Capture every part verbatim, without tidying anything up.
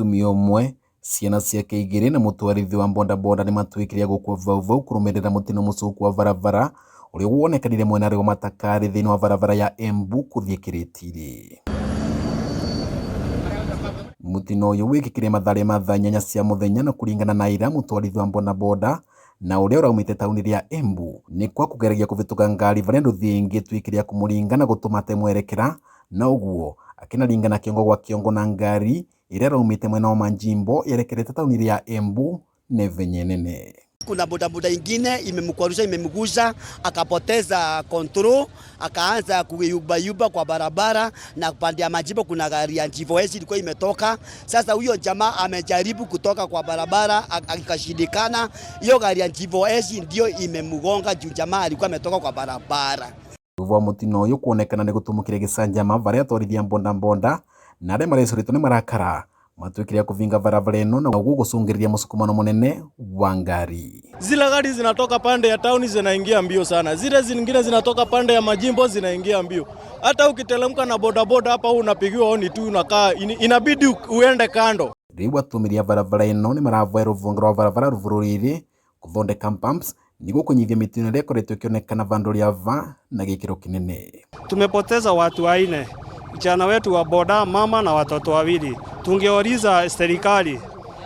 Mutumia umwe, ciana ciake igiri na mutwarithi wa bodaboda ni matwikire a gukua vau vau kurumirira mutino mucuku wa barabara uria wonekanire mwena wa matakari thiini wa barabara ya Embu kuthii Kiritiri. Mutino uyu wikikire mathaa ma thaa inyanya cia muthenya, na kuringana na ira mutwarithi wa bodaboda na uria uraumite tauni ria Embu, nikwa kugeragia kuvituka ngari varia nduthi ingi itwikire ya kumuringa na gutuma ate mwerekera, na uguo akinaringana kiongo gwa kiongo na ngari iria iraumite mwena wa Manjimbo yerekerete tauni ria Embu na ivenya inene. Kuna bodaboda ingine imemkwarusha, imemgusa, akapoteza control, akaanza kuyubayuba kwa barabara, na pande ya Manjimbo kuna gari ya G four S ilikuwa imetoka. Sasa huyo jamaa amejaribu kutoka kwa barabara, ak-, akashindikana. Hiyo gari ya G four S ndio imemgonga juu jamaa alikuwa ametoka kwa barabara. Thutha wa mutino uyu kuonekana ni gutumukire gicanjama, varia atwarithia bodaboda na aria marecoritwe ni marakara matwikire a kuvinga barabara ino, na uguo gucungiriria musukumano munene wa ngari. Zile gari zinatoka pande ya town zinaingia mbio sana, zile zingine zinatoka pande ya Manjimbo zinaingia mbio. Hata ukiteremka na bodaboda hapa, unapigiwa honi tu, unakaa, in-, inabidi u-, uende kando. Riu atumiri a barabara ino ni maravoya ruhonge rwa barabara ruvururire kuthondeka bumps niguo kunyihia mitino iria ikoretwo ikionekana vandu ria va na gikiro kinene. Tumepoteza watu wanne, vijana wetu wa boda, mama na watoto wawili. Tungeuliza serikali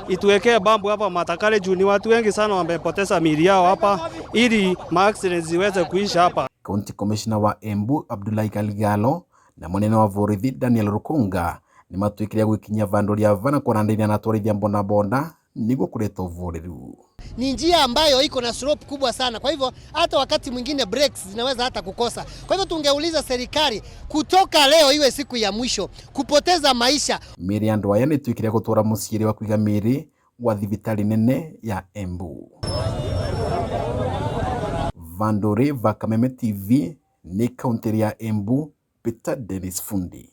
ituwekee bump hapa Matakale juu ni watu wengi sana wamepoteza miili yao hapa, ili ma accidents ziweze kuisha hapa. County Commissioner wa Embu, Abdullahi Kaligalo, na munene wa borithi, Daniel Rukunga, ni matwikire a gwikinyia vandu ria va na kwaraniria na atwarithia bodaboda niguo kureta uvuriru. Ni njia ambayo iko na slope kubwa sana, kwa hivyo hata wakati mwingine brakes zinaweza hata kukosa. Kwa hivyo tungeuliza serikali kutoka leo iwe siku ya mwisho kupoteza maisha. Miiri ya andu aya ni itwikire a gutwara muciiri wa kwiga miiri wa thibitari nene ya Embu. Vandu ri va Kameme T V ni kaunti ya Embu, Peter Dennis Fundi.